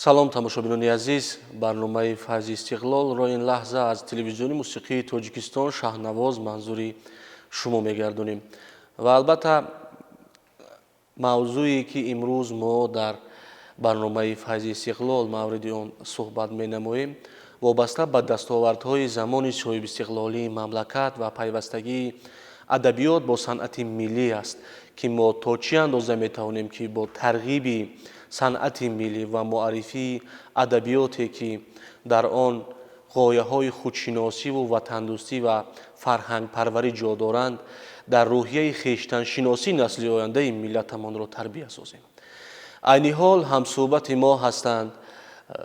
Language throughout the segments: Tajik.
Салом, тамошобинони азиз! Барномаи «Файзи истиқлолро» ин лаҳза аз Телевизиони мусиқии Тоҷикистон «Шаҳнавоз» манзури шумо мегардонем ва албатта мавзӯе, ки имрӯз мо дар барномаи «Файзи истиқлол» мавриди он суҳбат менамоем, вобаста ба дастовардҳои замони соҳибистиқлолии мамлакат ва пайвастагии адабиёт бо санъати миллӣ аст, ки мо то чӣ андоза метавонем, ки бо тарғиби санъати миллӣ ва муаррифии адабиёте, ки дар он ғояҳои худшиносиву ватандӯстӣ ва фарҳангпарварӣ ҷо доранд, дар рӯҳияи хештаншиносӣ насли ояндаи миллатамонро тарбия созем. Айни ҳол ҳамсӯҳбати мо ҳастанд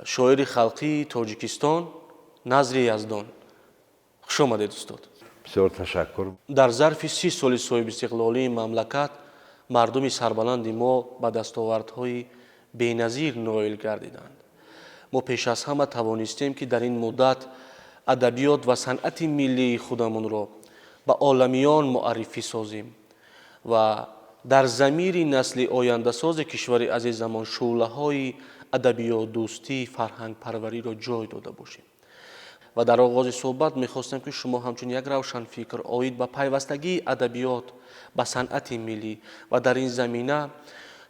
шоири халқии Тоҷикистон Назри Яздон. Хуш омадед, устод! Бисёр ташаккур. Дар зарфи 30 соли соҳибистиқлолии мамлакат мардуми сарбаланди мо ба дастовардҳои беназир ноил гардиданд. Мо пеш аз ҳама тавонистем, ки дар ин муддат адабиёт ва санъати миллии худамонро ба оламиён муаррифӣ созем ва дар замири насли ояндасози кишвари азизамон шӯълаҳои адабиётдӯстӣ, фарҳангпарвариро ҷой дода бошем. Ва дар оғози суҳбат мехостем, ки шумо ҳамчун як равшанфикр оид ба пайвастагии адабиёт ба санъати миллӣ ва дар ин замина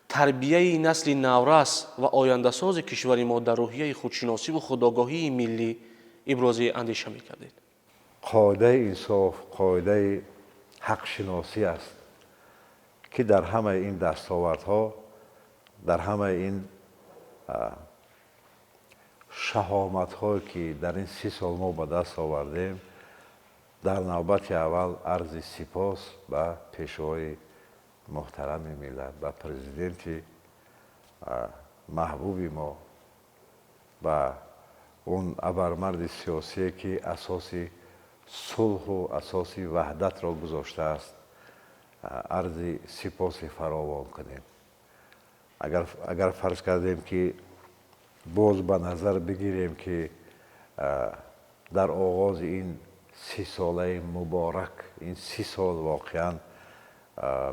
тарбияи насли наврас ва ояндасози кишвари мо дар рӯҳияи худшиносиву худогоҳии миллӣ ибрози андеша мекардед. Қоидаи инсоф, қоидаи ҳақшиносӣ аст, ки дар ҳамаи ин дастовардҳо, дар ҳамаи ин шаҳоматҳое, ки дар ин 30 сол мо ба даст овардем, дар навбати аввал арзи сипос ба Пешвои муҳтарами миллат, ба Президенти маҳбуби мо, ба он абармарди сиёсие, ки асоси сулҳу асоси ваҳдатро гузоштааст, арзи сипоси фаровон кунем. Агар фарз кардем, ки боз ба назар бигирем, ки дар оғози ин 30-солаи муборак, ин 30 сол воқеан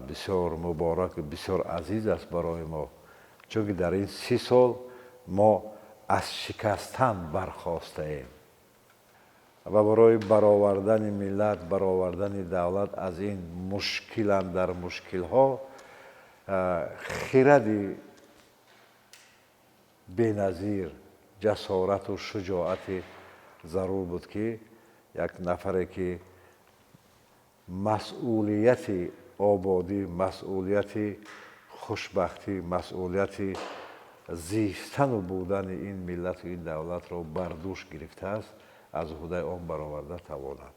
бисёр муборак, бисёр азиз аст барои мо, чунки дар ин 30 сол мо аз шикастан бархостаем ва барои баровардани миллат, баровардани давлат аз ин мушкил андар мушкилҳо хиради беназир, ҷасорату шуҷоати зарур буд, ки як нафаре, ки масъулияти ободӣ, масъулияти хушбахтӣ, масъулияти зистану будани ин миллату ин давлатро бар дӯш гирифтааст, аз уҳдаи он бароварда тавонад.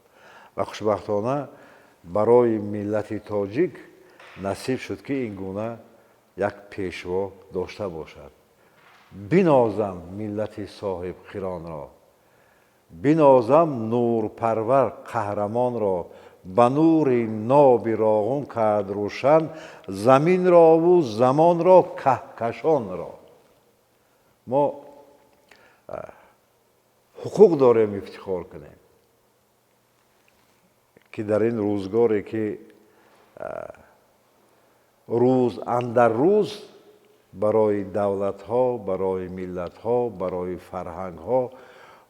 Ва хушбахтона барои миллати тоҷик насиб шуд, ки ин гуна як пешво дошта бошад. Бинозам миллати соҳибқиронро, бинозам нурпарвар қаҳрамонро, ба нури ноби Роғун кард рӯшан заминрову замонро, каҳкашонро. Мо ҳуқуқ дорем ифтихор кунем, ки дар ин рӯзгоре, ки рӯз андар рӯз барои давлатҳо, барои миллатҳо, барои фарҳангҳо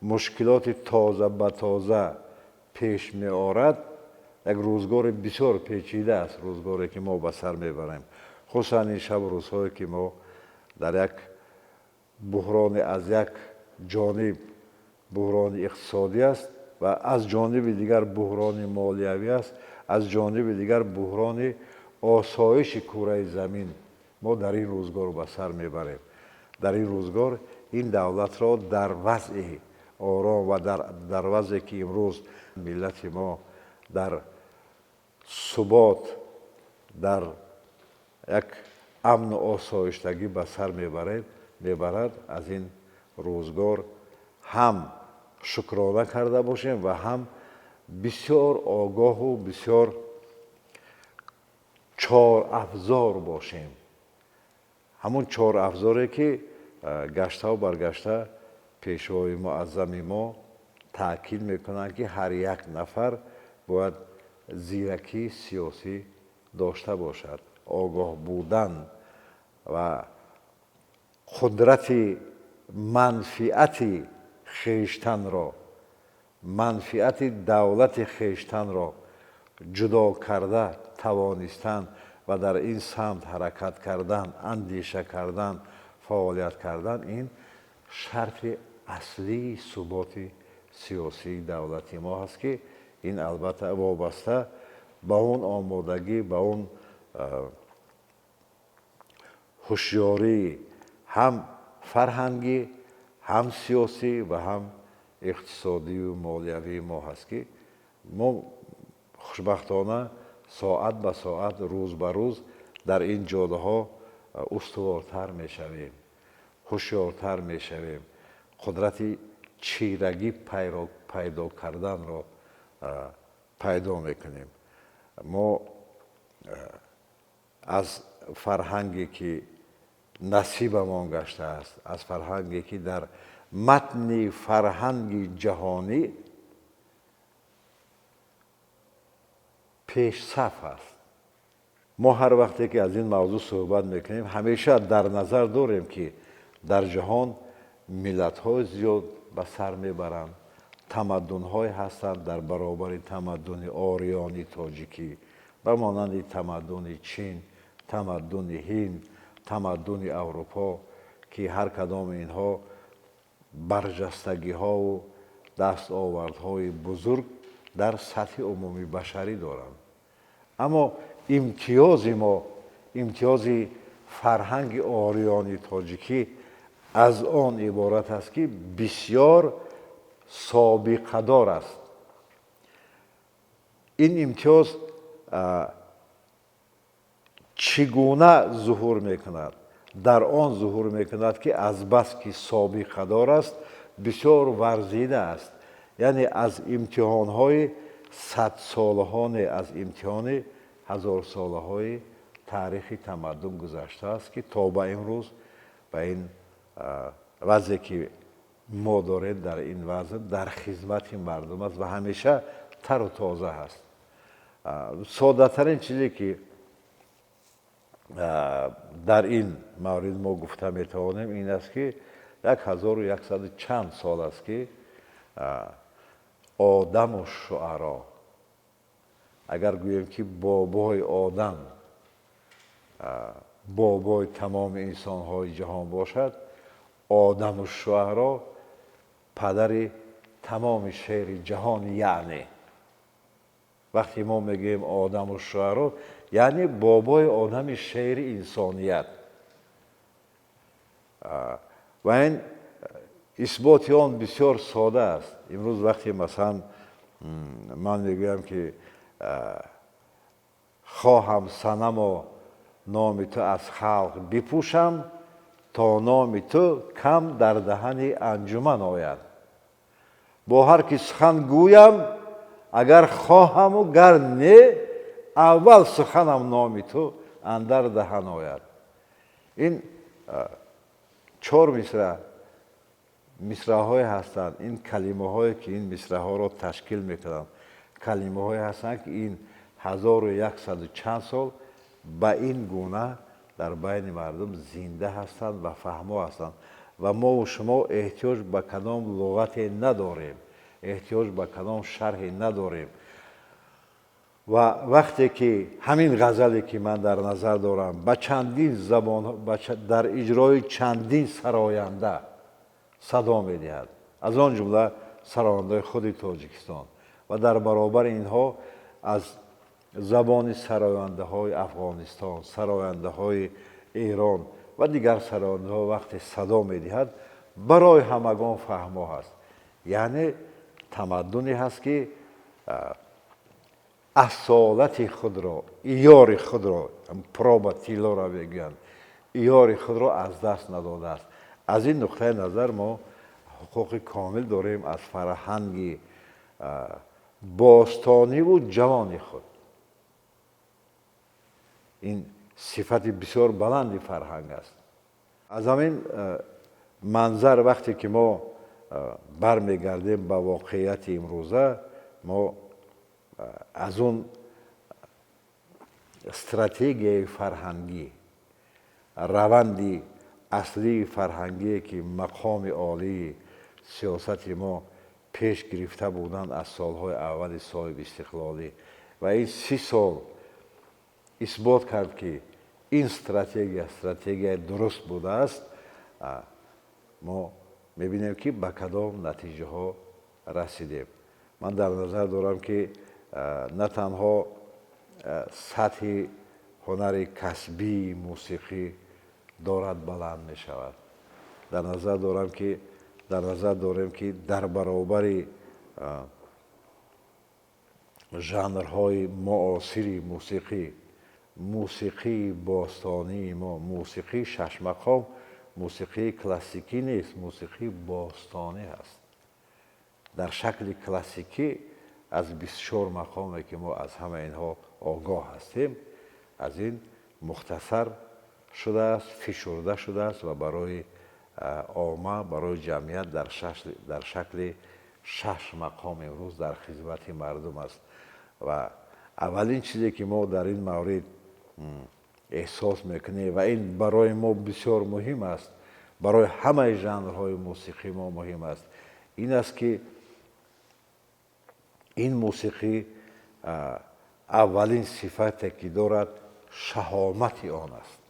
мушкилоти тоза ба тоза пеш меорад, як рӯзгори бисёр печида аст, рӯзгоре, ки мо ба сар мебарем, хусусан ин шабу рӯзҳое, ки мо дар як буҳрони, аз як ҷониб буҳрони иқтисодӣ аст ва аз ҷониби дигар буҳрони молиявӣ аст, аз ҷониби дигар буҳрони осоиши кураи замин мо дар ин рӯзгор ба сар мебарем. Дар ин рӯзгор ин давлатро дар вазъи ором ва дар вазъе, ки имрӯз миллати мо дар субот, дар як амну осоиштагӣ ба сар мебарад, аз ин рӯзгор ҳам шукрона карда бошем ва ҳам бисёр огоҳу бисёр чорафзор бошем, ҳамон чорафзоре, ки гаштаву баргашта Пешвои муаззами мо таъкид мекунанд, ки ҳар як нафар бояд зиракии сиёсӣ дошта бошад, огоҳ будан ва қудрати Манфиати хештанро, манфиати давлати хештанро ҷудо карда тавонистан ва дар ин самт ҳаракат кардан, андеша кардан, фаъолият кардан, ин шарти аслии суботи сиёсии давлати мо ҳаст, ки ин албатта вобаста ба он омодагӣ, ба он ҳушёрии ҳам фарҳангӣ, ҳам сиёсӣ ва ҳам иқтисодию молиявии мо ҳаст, ки мо хушбахтона соат ба соат, рӯз ба рӯз дар ин ҷодаҳо устувортар мешавем, ҳушёртар мешавем, қудрати чирагӣ пайдо карданро пайдо мекунем. Мо аз фарҳанге ки насибамон гаштааст, аз фарҳанге ки дар матни фарҳанги ҷаҳонӣ пешсаф аст. Мо ҳар вақте ки аз ин мавзӯъ суҳбат мекунем, ҳамеша дар назар дорем, ки дар ҷаҳон миллатҳои зиёд ба сар мебаранд, тамаддунҳое ҳастанд дар баробари тамаддуни ориёни тоҷикӣ, ба монанди тамаддуни Чин, тамаддуни Ҳинд, тамаддуни Аврупо, ки ҳар кадоми инҳо барҷастагиҳову дастовардҳои бузург дар сатҳи умумибашарӣ доранд. Аммо имтиёзи мо, имтиёзи фарҳанги ориёни тоҷикӣ аз он иборат аст, ки бисёр собиқадор аст. Ин имтиёз чӣ гуна зуҳур мекунад? Дар он зуҳур мекунад, ки азбаски собиқадор аст, бисёр варзида аст, яъне аз имтиҳонҳои садсолаҳо, не, аз имтиҳони ҳазорсолаҳои таърихи тамаддун гузаштааст, ки то ба имрӯз ба ин вазъе ки мо дорем, дар ин вазъ дар хизмати мардум аст ва ҳамеша тару тоза ҳаст. Соддатарин чизе ки дар ин маврид мо гуфта метавонем, ин аст, ки 1100 чанд сол аст, ки Одаму шуаро, агар гӯем ки бобои Одам бобои тамоми инсонҳои ҷаҳон бошад, Одаму шуаро падари тамоми шеъри ҷаҳон. Яъне вақте мо мегӯем Одаму шуаро, яъне бобои одами шеъри инсоният. Ва ин исботи он бисёр сода аст. Имрӯз вақте, масалан, ман мегӯям, ки хоҳам, санамо, номи ту аз халқ бипӯшам, то номи ту кам дар даҳани анҷуман ояд, бо ҳар ки сухан гӯям, агар хоҳаму гар не, аввал суханам номи ту андар даҳан ояд. Ин чор мисра мисраҳое ҳастанд, ин калимаҳое ки ин мисраҳоро ташкил мекунанд, калимаҳое ҳастанд, ки ин 1100 чанд сол ба ин гуна дар байни мардум зинда ҳастанд ва фаҳмо ҳастанд. Ва мову шумо эҳтиёҷ ба кадом луғате надорем, эҳтиёҷ ба кадом шарҳе надорем. Ва вақте ки ҳамин ғазале ки ман дар назар дорам, ба чандин забон, дар иҷрои чандин сароянда садо медиҳад, аз он ҷумла сарояндаи худи Тоҷикистон, ва дар баробари инҳо аз забони сарояндаҳои Афғонистон, сарояндаҳои Эрон ва дигар сарояндаҳо вақте садо медиҳад, барои ҳамагон фаҳмо ҳаст. Яъне тамаддуне ҳаст, ки асолати худро, иёри худро, проба тиллоро мегӯянд, иёри худро аз даст надодааст. Аз ин нуқтаи назар мо ҳуқуқи комил дорем аз фарҳанги бостониву ҷавони худ. Ин сифати бисёр баланди фарҳанг аст. Аз ҳамин манзар, вақте ки мо бармегардем ба воқеияти имрӯза, мо аз он стратегияи фарҳангӣ, раванди Аслии фарҳангие, ки мақоми олии сиёсати мо пеш гирифта буданд аз солҳои аввали соҳибистиқлолӣ, ва ин 30 сол исбот кард, ки ин стратегия стратегияи дуруст будааст, мо мебинем, ки ба кадом натиҷаҳо расидем. Ман дар назар дорам, ки на танҳо сатҳи ҳунари касбии мусиқӣ дорад баланд мешавад, дар назар дорем, ки дар баробари жанрҳои муосири мусиқӣ, мусиқии бостонии мо, мусиқии шашмақом, мусиқии классикӣ нест, мусиқии бостонӣ аст дар шакли классикӣ. Аз 24 мақоме, ки мо аз ҳама инҳо огоҳ ҳастем, аз ин мухтасар шудааст, фишурда шудааст ва барои омма, барои ҷамъият дар шакли шаш мақом имрӯз дар хизмати мардум аст. Ва аввалин чизе, ки мо дар ин маврид эҳсос мекунем, ва ин барои мо бисёр муҳим аст, барои ҳамаи жанрҳои мусиқии мо муҳим аст, ин аст, ки ин мусиқӣ аввалин сифате, ки дорад, шаҳомати он аст.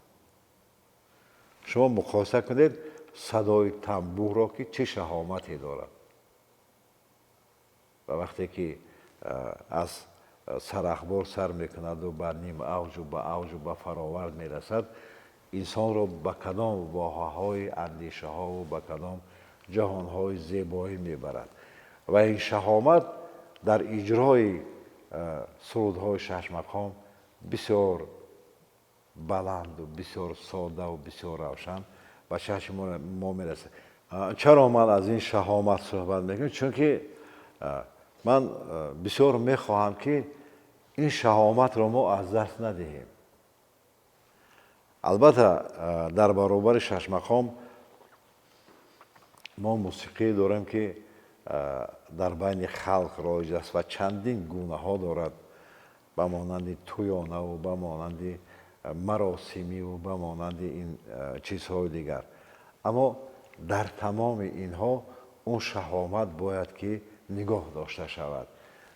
Шумо муқоиса кунед садои тамбурро, ки чӣ шаҳомате дорад, ва вақте ки аз сарахбор сар мекунаду ба ним авҷу ба авҷу ба фаровард мерасад, инсонро ба кадом воҳаҳои андешаҳову ба кадом ҷаҳонҳои зебоӣ мебарад. Ва ин шаҳомат дар иҷрои сурудҳои шашмақом бисёр баланду бисёр соддаву бисёр равшан ба чашми мо мерасад. Чаро ман аз ин шаҳомат суҳбат мекунам? Чунки ман бисёр мехоҳам, ки ин шаҳоматро мо аз даст надиҳем. Албатта, дар баробари шашмақом мо мусиқие дорем, ки дар байни халқ роиҷ аст ва чандин гунаҳо дорад, ба монанди тӯёнаву ба монанди маросимиву ба монанди ин чизҳои дигар. Аммо дар тамоми инҳо он шаҳомат бояд ки нигоҳ дошта шавад,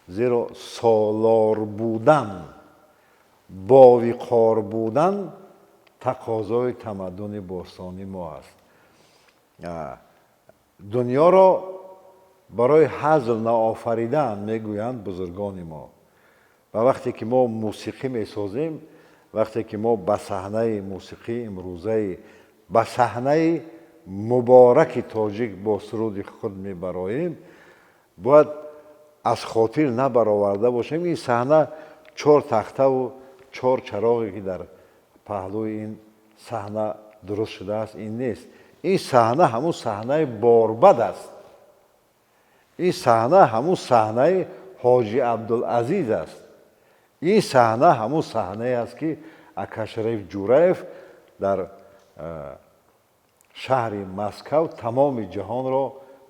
зеро солор будан, бовиқор будан тақозои тамаддуни бостонии мо аст. Дунёро барои ҳазл наофаридаанд, мегӯянд бузургони мо. Ва вақте ки мо мусиқӣ месозем, вақте ки мо ба саҳнаи мусиқии имрӯзаи, ба саҳнаи мубораки тоҷик бо суруди худ мебароем, бояд аз хотир набароварда бошем: ин саҳна чор тахтаву чор чароғе, ки дар паҳлӯи ин саҳна дуруст шудааст, ин нест. Ин саҳна ҳамун саҳнаи Борбад аст, ин саҳна ҳамун саҳнаи Ҳоҷи Абдулазиз аст, ин саҳна ҳамун саҳнае аст, ки Акашариф Ҷураев дар шаҳри Москав тамоми ҷаҳонро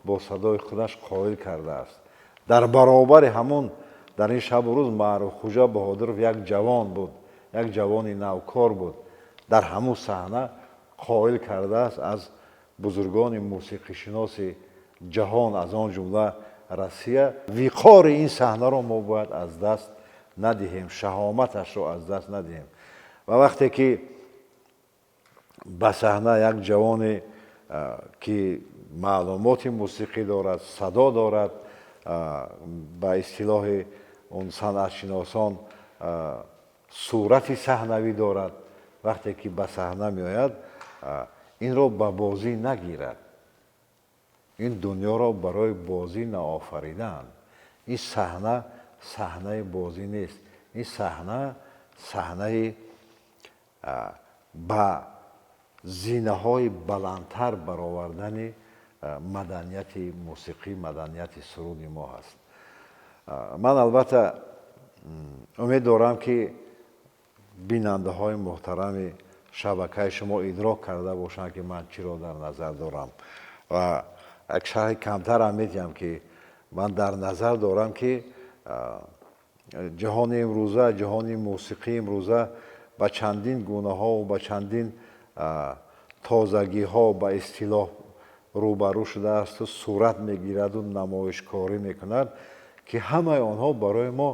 бо садои худаш қоил кардааст. Дар баробари ҳамун, дар ин шабу рӯз Маъруфхӯҷа Баҳодуров як ҷавон буд, як ҷавони навкор буд, дар ҳамун саҳна қоил кардааст аз бузургони мусиқишиноси ҷаҳон, аз он ҷумла Россия. Виқори ин саҳнаро мо бояд аз даст надиҳем, шаҳоматашро аз даст надиҳем. Ва вақте ки ба саҳна як ҷавоне, ки маълумоти мусиқӣ дорад, садо дорад, ба истилоҳи он санъатшиносон сурати саҳнавӣ дорад, вақте ки ба саҳна меояд, инро ба бозӣ нагирад. Ин дунёро барои бозӣ наофаридаанд. Ин саҳна саҳнаи бозӣ нест, ин саҳна саҳнаи ба зинаҳои баландтар баровардани маданияти мусиқӣ, маданияти суруди мо ҳаст. Ман албатта умед дорам, ки бинандаҳои муҳтарами шабакаи шумо идрок карда бошанд, ки ман чиро дар назар дорам, ва як шарҳи камтарам медиҳам, ки ман дар назар дорам, ки ҷаҳони имрӯза, ҷаҳони мусиқии имрӯза ба чандин гунаҳову ба чандин Тозагиҳо ба истилоҳ рӯбарӯ шудаасту сурат мегираду намоишкорӣ мекунад, ки ҳамаи онҳо барои мо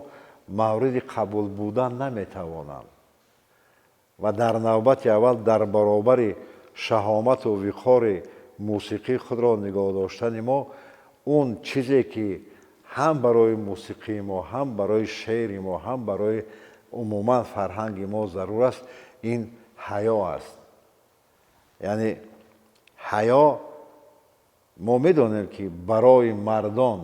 мавриди қабул будан наметавонанд. Ва дар навбати аввал дар баробари шаҳомату виқори мусиқии худро нигоҳ доштани мо, он чизе ки ҳам барои мусиқии мо, ҳам барои шеъри мо, ҳам барои умуман фарҳанги мо зарур аст, ин ҳаё аст. Яъне ҳаё, мо медонем, ки барои мардон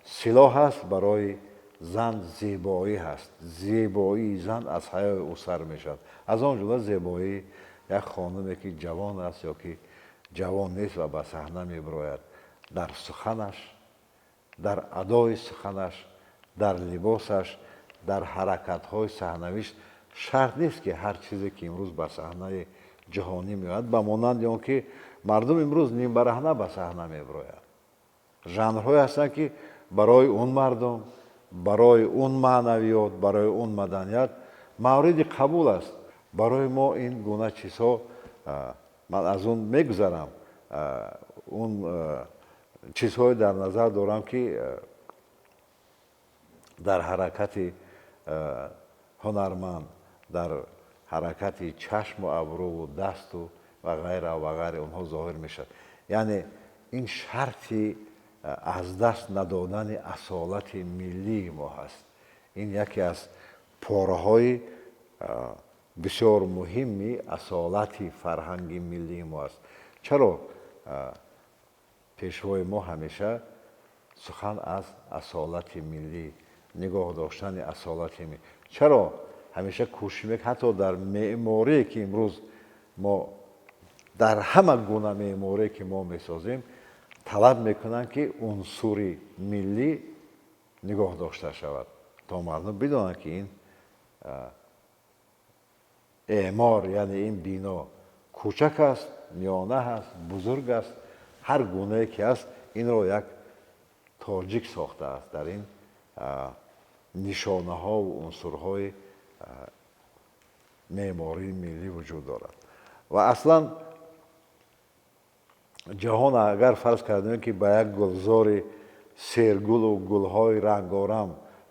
силоҳ аст, барои зан зебоӣ ҳаст. Зебоии зан аз ҳаёи ӯ сар мешавад, аз он ҷумла зебоии як хонуме, ки ҷавон аст ё ки ҷавон нест ва ба саҳна мебирояд, дар суханаш, дар адои суханаш, дар либосаш, дар ҳаракатҳои саҳнавиш. Шарт нест, ки ҳар чизе ки имрӯз ба саҳнаи ҷаҳонӣ меояд, ба монанди он ки мардум имрӯз нимбараҳна ба саҳна мебирояд. Жанрҳое ҳастанд, ки барои он мардум, барои он маънавиёт, барои он маданият мавриди қабул аст. Барои мо ин гуна чизҳо, ман аз он мегузарам, он чизҳое дар назар дорам, ки дар ҳаракати ҳунарманд, дар ҳаракати чашму абрӯву дасту ва ғайра ва ғайра онҳо зоҳир мешавад. Яъне ин шарти аз даст надодани асолати миллии мо ҳаст. Ин яке аз пораҳои бисёр муҳими асолати фарҳанги миллии мо аст. Чаро пешвои мо ҳамеша сухан аз асолати миллӣ, нигоҳ доштани асолати миллӣ, чаро ҳамеша кӯшиш мекунад, ҳатто дар меъморие, ки имрӯз мо дар ҳама гуна меъморие, ки мо месозем, талаб мекунанд, ки унсури миллӣ нигоҳ дошта шавад, то мардум бидонанд, ки ин эъмор, яъне ин бино кӯчак аст, миёна ҳаст, бузург аст, ҳар гунае ки ҳаст, инро як тоҷик сохтааст. Дар ин нишонаҳову унсурҳои меъмории миллӣ вуҷуд дорад. Ва аслан ҷаҳон агар фарз кардем, ки ба як гулзори сергулу гулҳои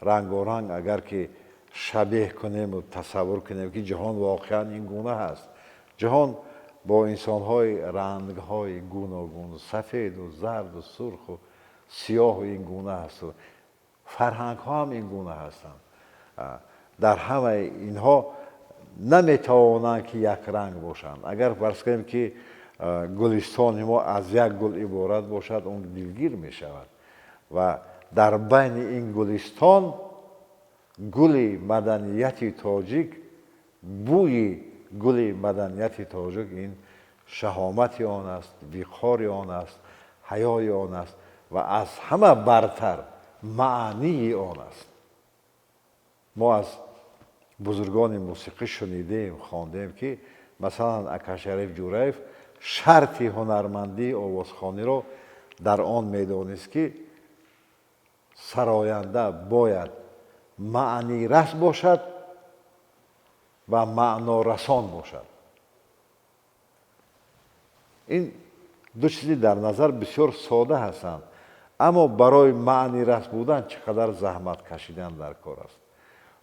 рангоранг агар ки шабеҳ кунему тасаввур кунем, ки ҷаҳон воқеан ин гуна ҳаст, ҷаҳон бо инсонҳои рангҳои гуногун, сафеду зарду сурху сиёҳу ин гуна ҳасту фарҳангҳо ҳам ин гуна ҳастанд. Дар ҳамаи инҳо наметавонанд, ки якранг бошанд. Агар фарз кунем, ки гулистони мо аз як гул иборат бошад, он дилгир мешавад. Ва дар байни ин гулистон гули маданияти тоҷик, бӯи гули маданияти тоҷик, ин шаҳомати он аст, виқори он аст, ҳаёи он аст ва аз ҳама бартар маънии он аст. Мо аз бузургони мусиқӣ шунидем, хондем, ки масалан Акашариф Ҷураев шарти ҳунармандии овозхониро дар он медонист, ки сароянда бояд маънирас бошад ва маънорасон бошад. Ин ду чизи дар назар бисёр сода ҳастанд, аммо барои маънирас будан чӣ қадар заҳмат кашидан дар кор аст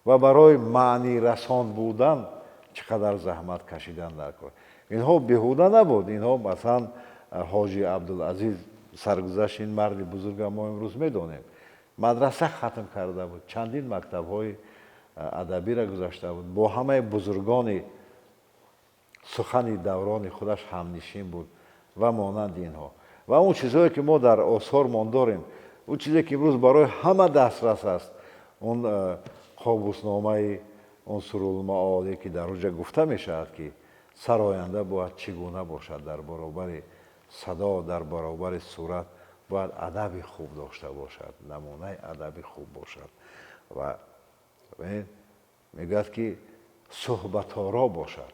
ва барои маънирасон будан чӣ қадар заҳмат кашидан дар кор. Инҳо беҳуда набуд. Инҳо, масалан, Ҳоҷи Абдулазиз, саргузашти ин марди бузурга мо имрӯз медонем, мадраса хатм карда буд, чандин мактабҳои адабиро гузашта буд, бо ҳамаи бузургони сухани даврони худаш ҳамнишин буд ва монанди инҳо. Ва он чизҳое, ки мо дар осормон дорем, он чизе, ки имрӯз барои ҳама дастрас аст, он қобусномаи Унсурулмаолӣ, ки дар онҷа гуфта мешавад, ки сароянда бояд чӣ гуна бошад, дар баробари садо, дар баробари сурат бояд адаби хуб дошта бошад, намунаи адаби хуб бошад ва мегӯяд, ки суҳбаторо бошад.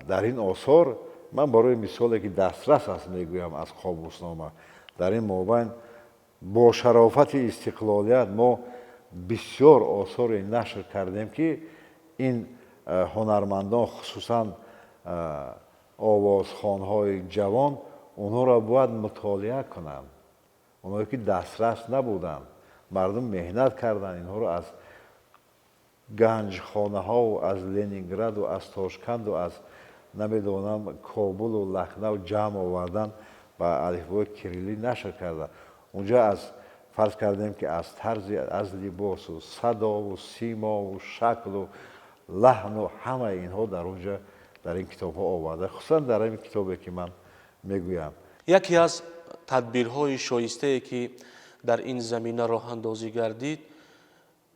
Дар ин осор ман барои мисоле, ки дастрас аст, мегӯям аз қобуснома. Дар ин мобайн бо шарофати истиқлолият мо бисёр осоре нашр кардем, ки ин ҳунармандон, хусусан Овозхонҳои ҷавон онҳоро бояд мутолиа кунанд. Онҳое ки дастрас набуданд, мардум меҳнат карданд, инҳоро аз ганҷхонаҳову аз Ленинграду аз Тошканду аз намедонам Кобулу Лакнав ҷамъ овардан, ба алифбои кириллӣ нашр карданд. Унҷа аз фарз кардем, ки аз тарзи, аз либосу садову симову шаклу лаҳну ҳамаи инҳо дар онҷа, дар ин китобҳо оварда, хусусан дар ин китобе ки ман мегӯям. Яке аз тадбирҳои шоистае, ки дар ин замина роҳандозӣ гардид,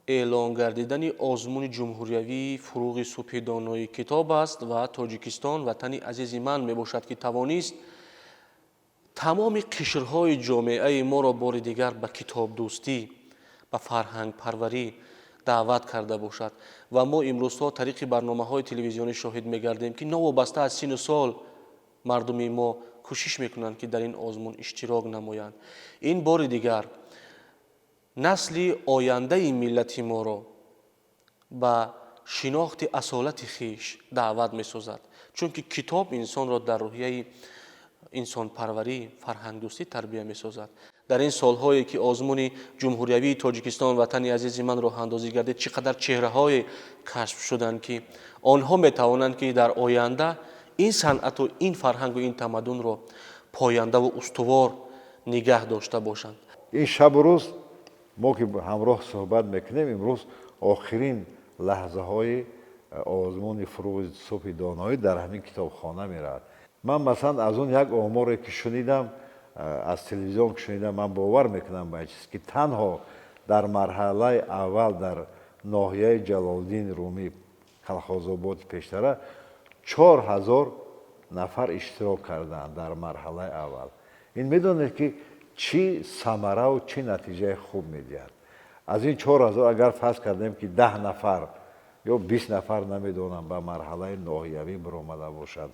эълон гардидани озмуни ҷумҳуриявии «Фуруғи субҳи донои китоб» аст ва «Тоҷикистон ватани азизи ман» мебошад, ки тавонист тамоми қишрҳои ҷомеаи моро бори дигар ба китобдӯстӣ, ба фарҳангпарварӣ даъват карда бошад. Ва мо имрӯзҳо тариқи барномаҳои телевизионӣ шоҳид мегардем, ки новобаста аз сину сол мардуми мо кӯшиш мекунанд, ки дар ин озмун иштирок намоянд. Ин бори дигар насли ояндаи миллати моро ба шинохти асолати хиш даъват месозад, чунки китоб инсонро дар рӯҳияи инсонпарварӣ, фарҳангдӯстӣ тарбия месозад. Дар ин солҳое ки озмуни ҷумҳуриявии «Тоҷикистон ватани азизи ман» роҳандозӣ гардид, чӣ қадар чеҳраҳое кашф шуданд, ки онҳо метавонанд, ки дар оянда ин санъату ин фарҳангу ин тамаддунро пояндаву устувор нигаҳ дошта бошанд. Ин шабу рӯз мо ки ҳамроҳ суҳбат мекунем, имрӯз охирин лаҳзаҳои озмуни «Фуруғи субҳи доноӣ» дар ҳамин китобхона меравад. Ман масалан аз он як оморе ки шунидам, аз телевизион ки шунидам, ман бовар мекунам ба ин чиз, ки танҳо дар марҳалаи аввал дар ноҳияи Ҷалолиддин Румӣ, Калхозободи пештара, 4000 нафар иштирок карданд дар марҳалаи аввал. Ин медонед, ки чӣ самараву чӣ натиҷаи хуб медиҳад. Аз ин 4000 агар фарз кардем, ки 10 нафар ё 20 нафар, намедонам, ба марҳалаи ноҳиявӣ биромада бошад,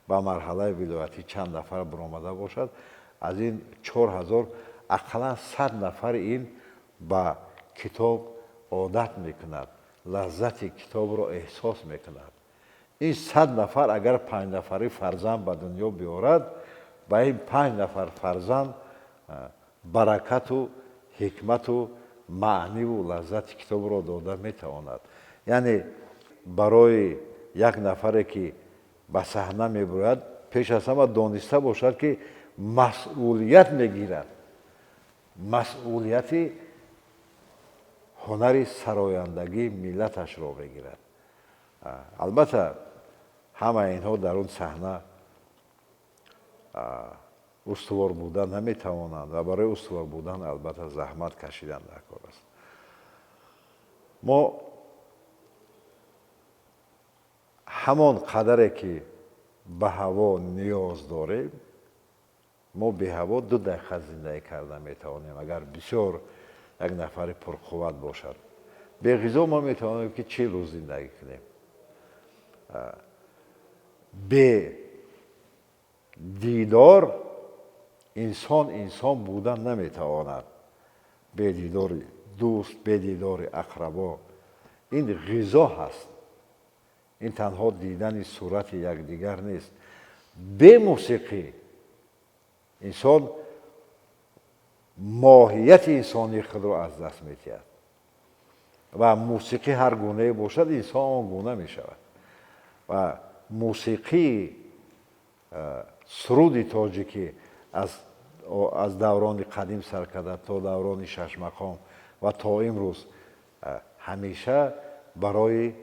ба марҳалаи вилоятӣ чанд нафар биромада бошад, аз ин 4000 ақаллан 100 нафари ин ба китоб одат мекунад, лаззати китобро эҳсос мекунад. Ин 100 нафар агар панҷнафарӣ фарзанд ба дунё биёрад, ба ин панҷ нафар фарзанд баракату ҳикмату маъниву лаззати китобро дода метавонад. Яъне барои як нафаре ки ба саҳна мебирояд, пеш аз ҳама дониста бошад, ки масъулият мегирад, масъулияти ҳунари сарояндагии миллаташро мегирад. Албатта, ҳамаи инҳо дар он саҳна устувор будан наметавонанд ва барои устувор будан, албатта, заҳмат кашидан дар кор аст. Мо ҳамон қадаре ки ба ҳаво ниёз дорем, мо беҳаво 2 дақиқа зиндагӣ карда метавонем, агар бисёр як нафари пурқувват бошад. Беғизо мо метавонем, ки 40 рӯз зиндагӣ кунем. Бе дидор инсон инсон будан наметавонад. Бе дидори дӯст, бе дидори ақрабо. Ин ғизо ҳаст, ин танҳо дидани сурати якдигар нест. Бе мусиқӣ инсон моҳияти инсонии худро аз даст медиҳад ва мусиқӣ ҳар гунае бошад, инсон он гуна мешавад. Ва мусиқии суруди тоҷикӣ аз даврони қадим сар карда то даврони шашмақом ва то имрӯз ҳамеша барои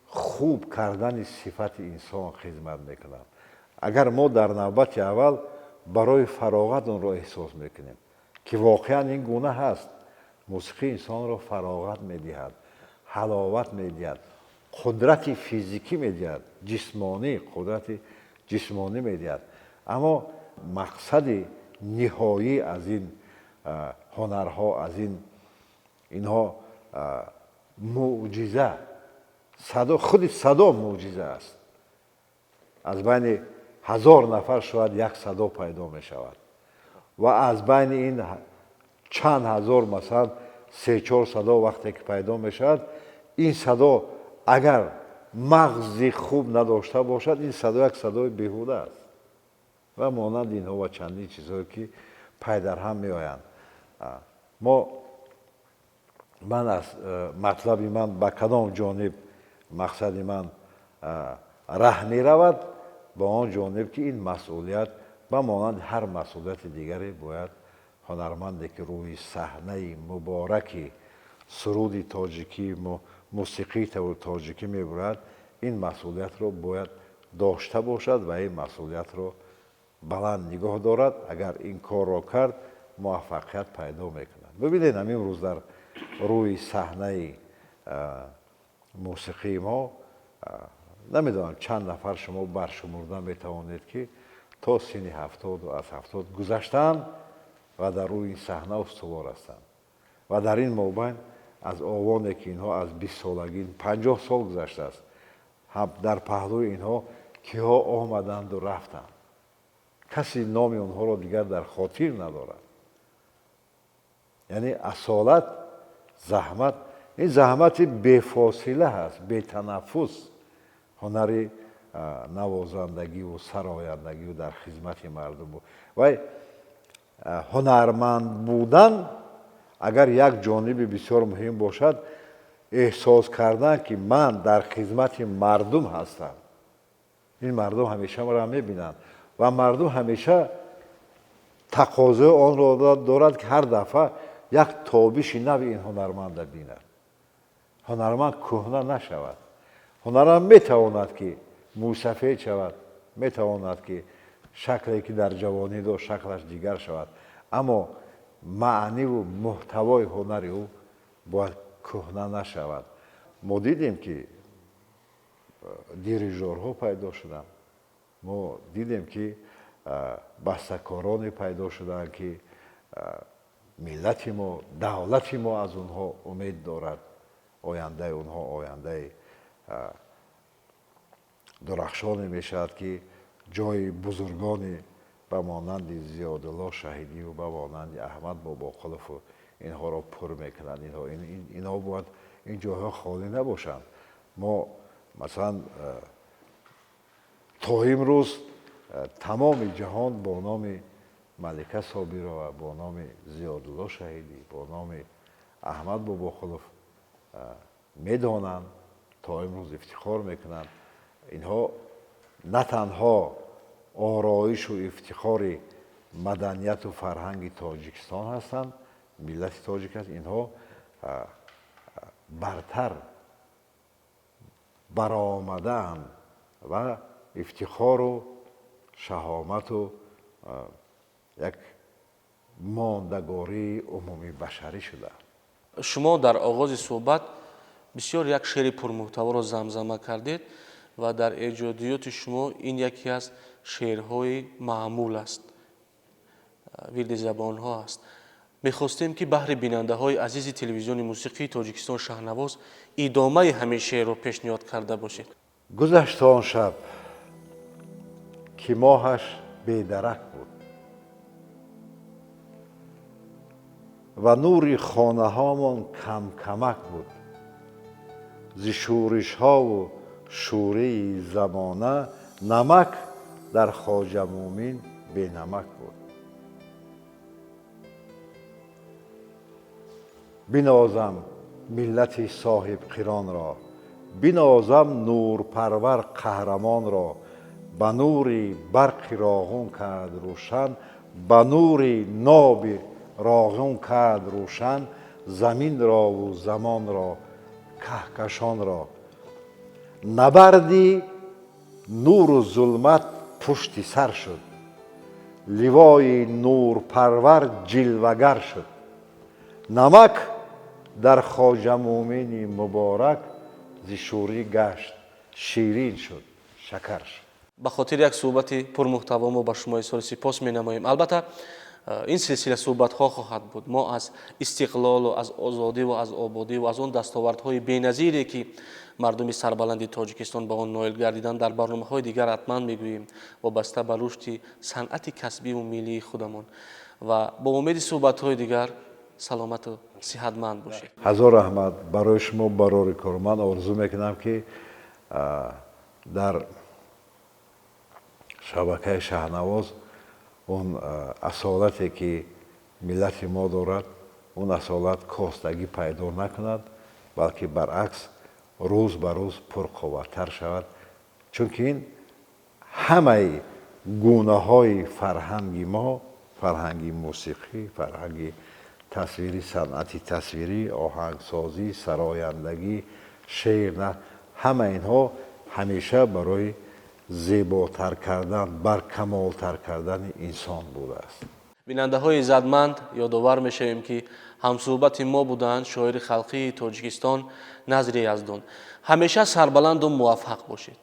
хуб кардани сифати инсон хизмат мекунад. Агар мо дар навбати аввал барои фароғат онро эҳсос мекунем, ки воқеан ин гуна ҳаст, мусиқӣ инсонро фароғат медиҳад, ҳаловат медиҳад, қудрати физикӣ медиҳад, ҷисмонӣ, қудрати ҷисмонӣ медиҳад. Аммо мақсади ниҳоӣ аз ин ҳунарҳо, аз инҳо мӯъҷиза, садо, худи садо мӯъҷиза аст. Аз байни 1000 нафар шояд як садо пайдо мешавад ва аз байни ин чанд ҳазор, масалан, се чор садо вақте ки пайдо мешавад, ин садо агар Мағзи хуб надошта бошад, ин садо як садои беҳуда аст ва монанди инҳо ва чандин чизҳое, ки пайдарҳам меоянд. Мо ман аз матлаби ман ба кадом ҷониб, мақсади ман раҳ меравад? Ба он ҷониб, ки ин масъулият ба монанди ҳар масъулияти дигаре бояд ҳунарманде, ки рӯи саҳнаи мубораки суруди тоҷикӣ, мусиқии тоҷикӣ мебурад, ин масъулиятро бояд дошта бошад ва ин масъулиятро баланд нигоҳ дорад. Агар ин корро кард, муваффақият пайдо мекунад. Бибинед, ҳамин рӯз дар рӯи саҳнаи мусиқии мо намедонам чанд нафар шумо баршумурда метавонед, ки то синни 70-у аз 70 гузаштаанд ва дар рӯи саҳна устувор ҳастанд. Ва дар ин мобайн аз овоне, ки инҳо аз 20-солагӣ, 50 сол гузаштааст, дар паҳлӯи инҳо киҳо омаданду рафтанд, касе номи онҳоро дигар дар хотир надорад. Яъне асолат, заҳмат, ин заҳмати бефосила ҳаст, бетанаффус. Ҳунари навозандагиву сарояндагиву дар хизмати мардум вай ҳунарманд будан агар як ҷониби бисёр муҳим бошад, эҳсос кардан, ки ман дар хизмати мардум ҳастам, ин мардум ҳамеша маро мебинанд ва мардум ҳамеша тақозои онро дорад, ки ҳар дафъа як тобиши нави ин ҳунарманда бинад. Ҳунарманд кӯҳна нашавад. Ҳунарманд метавонад, ки мӯйсафед шавад, метавонад, ки шакле, ки дар ҷавонӣ дошт, шаклаш дигар шавад, аммо маъниву муҳтавои ҳунари ӯ бояд кӯҳна нашавад. Мо дидем, ки дирижорҳо пайдо шуданд, мо дидем, ки бастакороне пайдо шуданд, ки миллати мо, давлати мо аз онҳо умед дорад. Ояндаи онҳо ояндаи дурахшоне мешавад, ки ҷои бузургоне ба монанди Зиёдулло Шаҳидиву ба монанди Аҳмад Бобоқулову инҳоро пур мекунанд. Инҳо бояд ин ҷойҳо холӣ набошанд. Мо масалан то имрӯз тамоми ҷаҳон бо номи Малика Собирова, бо номи Зиёдулло Шаҳидӣ, бо номи Аҳмад Бобоқулов медонанд, то имрӯз ифтихор мекунанд. Инҳо на танҳо ороишу ифтихори маданияту фарҳанги Тоҷикистон ҳастанд, миллати тоҷик аст, инҳо бартар баромадаанд ва ифтихору шаҳомату як мондагории умумибашарӣ шудаанд. Шумо дар оғози суҳбат бисёр як шеъри пурмуҳтаворо замзама кардед ва дар эҷодиёти шумо ин яке аз шеърҳои маъмул аст, вирди забонҳо аст. Мехостем, ки баҳри бинандаҳои азизи телевизиони мусиқии Тоҷикистон «Шаҳнавоз» идомаи ҳамин шеърро пешниҳод карда бошед. Гузашт он шаб, ки моҳаш бедарак буд ва нури хонаҳомон камкамак буд. Зи шӯришҳову шӯрии замона намак дар Хоҷа Муъмин бенамак буд. Бинозам миллати соҳибқиронро, бинозам нурпарвар қаҳрамонро. Ба нури барқи роғун кард рӯшан, ба нури ноби роғун кард рӯшан заминрову замонро, каҳкашонро. Набарди нуру зулмат пушти сар шуд, ливои нурпарвар ҷилвагар шуд. Намак дар Хоҷа Муъмини муборак зи шӯрӣ гашт ширин шуд, шакар шуд. Ба хотири як суҳбати пурмуҳтаво мо ба шумо изҳори сипос менамоем. Албатта, ин силсила суҳбатҳо хоҳад буд. Мо аз истиқлолу аз озодиву аз ободиву аз он дастовардҳои беназире, ки мардуми сарбаланди Тоҷикистон ба он ноил гардиданд, дар барномаҳои дигар ҳатман мегӯем, вобаста ба рушди санъати касбиву миллии худамон. Ва бо умеди суҳбатҳои дигар саломату сиҳатманд бошед. Ҳазор раҳмат барои шумо, барори кор. Ман орзу мекунам, ки Дар шабакаи Шаҳнавоз он асолате, ки миллати мо дорад, он асолат костагӣ пайдо накунад, балки баръакс, рӯз ба рӯз пурқувваттар шавад, чунки ин ҳамаи гунаҳои фарҳанги мо, фарҳанги мусиқӣ, фарҳанги тасвирӣ, санъати тасвирӣ, оҳангсозӣ, сарояндагӣ, шеър, на ҳама инҳо ҳамеша барои зеботар кардан, баркамолтар кардани инсон будааст. Бинандаҳои иззатманд, ёдовар мешавем, ки ҳамсӯҳбати мо буданд шоири халқии Тоҷикистон Назри Яздон. Ҳамеша сарбаланду муваффақ бошед.